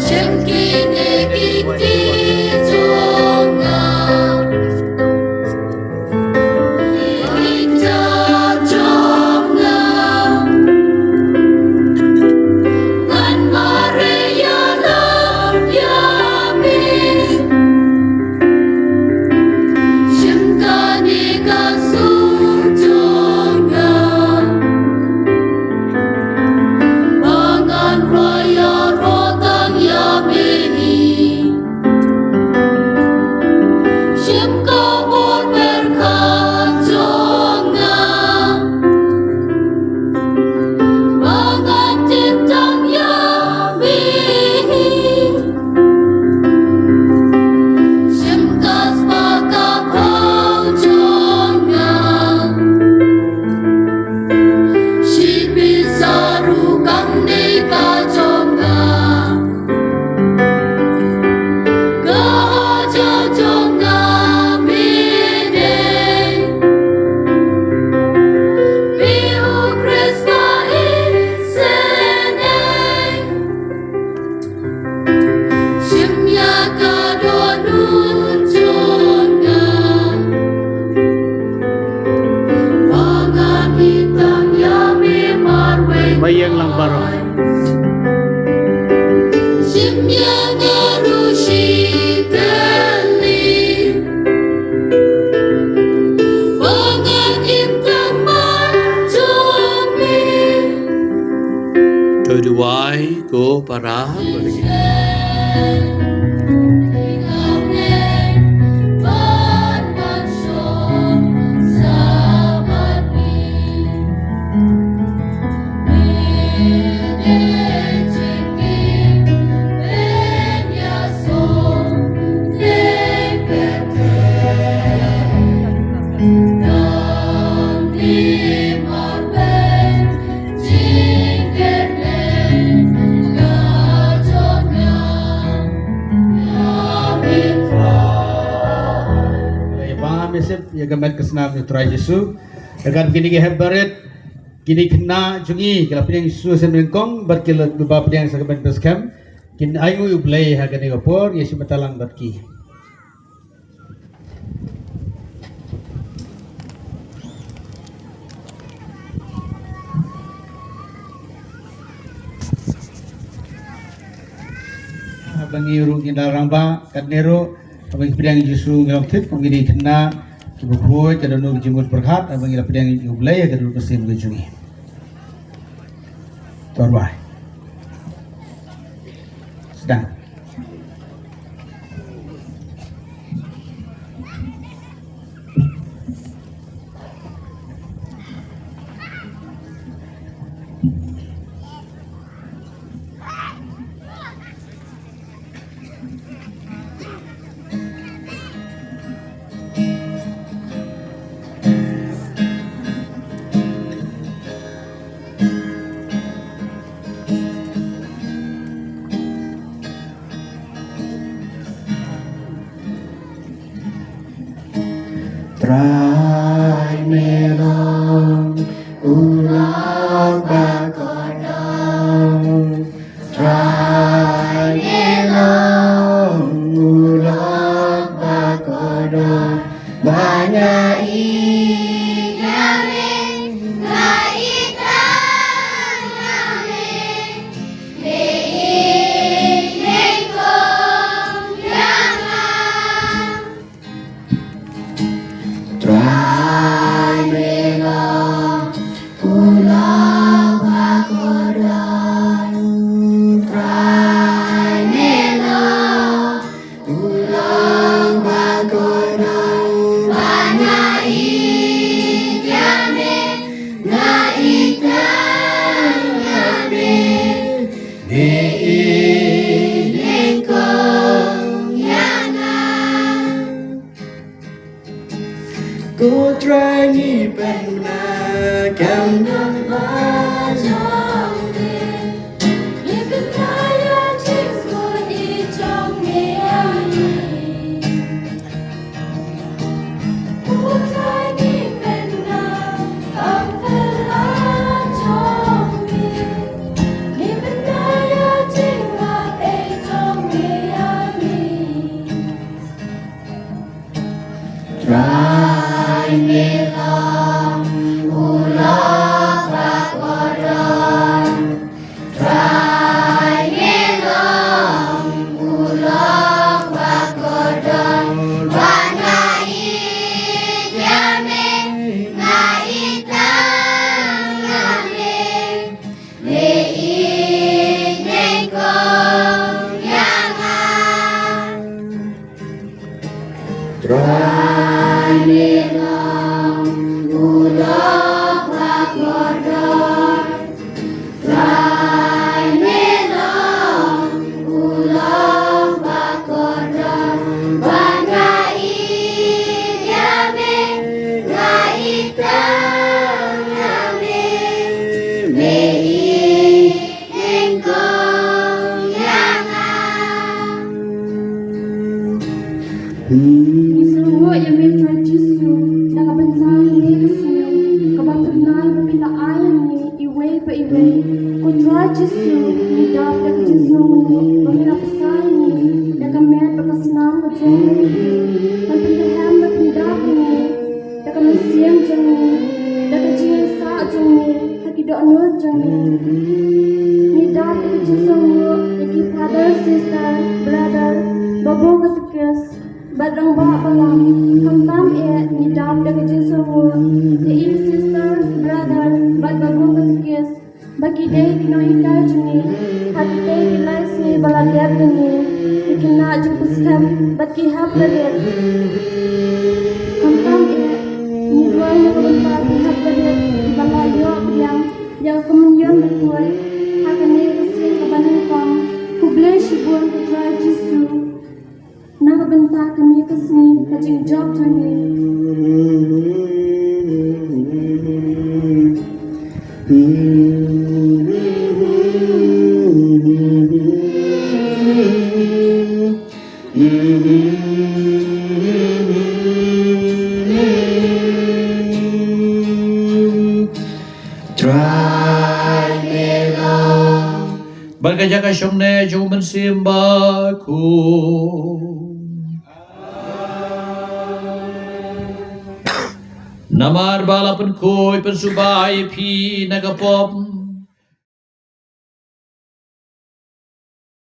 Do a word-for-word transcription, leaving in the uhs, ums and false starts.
Shem kine ki kti jong nga. Ki kti jong nga. Ngan mareh ïalam ïa me. Shem kane ka sur jong nga. Ba ngan rwai ïaroh tang ïa me hi. Shem ka bor pyrkhat jong nga. Ba ngan tip tang ïa me hi. Shem ka spah ka phew jong nga. Shi pisa ruh kam dei ka jong nga. Ka hajar jong nga me dei. Me u Khrist ba isynei. Shim ïa ka dohnud jong nga. Ba ngan ïeng tang ïa me marwei. Ba ïeng lang baroh. Shim ïa nga ruh shi tylli. Ba ngan im tang mar jong me. To duwai ko para. Ïa ba me sep ïa ka met ka snam ïa u Trai Jisu. Ïa ka kine ki hep barit, kine ki khynnah jong ngi ki la pdiang Jisu sha nyngkong bad ki la ba pdiang sha ka bynta skhem. Kin ai nguh ïa U Blei ha kane ka por, ngi shu bynta lang bad ki. Haba ngi ruh ngi da rangbah katne ruh, haba ngi pdiang Jisu ngi long thik kum kine ki khynnah kiba khuid, ka dohnud ka jingmut pyrkhat haba ngi la pdiang ïa U Blei ha ka dur ka sim ka jong ngi. To rwai. Sdang. Trai me long u lok ba kordor. Trai me long u lok ba kordor. Ba nga ïeit ïa me, nga ïeit ïa me. Me ïeit nyngkong ïa nga. Trai me long u lok ba kordor. Trai me long u lok ba kordor. Ba nga ïeit ïa me, nga ïeit ïa me. Me ïeit nyngkong ïa nga. Ko Trai ngi pynbna kam pynbna jong me. Ngi pynbna ïa jingkhuslai jong me. Ko Trai ngi pynbna kam pynbna jong me. Ngi pynbna ïa jing Ngi sngewnguh ïa me Trai Jisu, na ka bynta kane ka sngi kaba thymmai ba phi la ai ïa ngi iwei pa iwei. Ko Trai Jisu, ngi dap da ka jingsngewnguh ba phi la bsa ïa ngi da ka met bad ka snam ka jong me. Ban pynrhem bad pyndap ïa ngi da ka mynsiem jong ngi, da ka jingïasah jong ngi ha ki dohnud jong ngi. Ngi dap da ka jingsngewnguh ïa ki father, sister, brother, babu katekis, bad rangbah balang. Khamtam eh ngi dap da ka jingsngewnguh ïa i sister, brother, bad babu katekis, ba ki dei ki nonghikai jong ngi ha kitei ki lai sngi ba la dep jong ngi, ki khynnah jingpyrshang bad ki hapdeng. Khamtam eh ngi duwai na ka bynta ki hapdeng kiba la ïoh pdiang ïa ka mynjur bakhuid ha kane ka sien kaba nyngkong. Khublei shibun ko Trai Jisu. Na ka bynta kane ka sngi ka jingjop jong ngi. Trai me long. Bad ka jaka shong ne jong u Mynsiem Bakhuid. Namar ba la pynkhuid pynsuba ïa phi na ka pop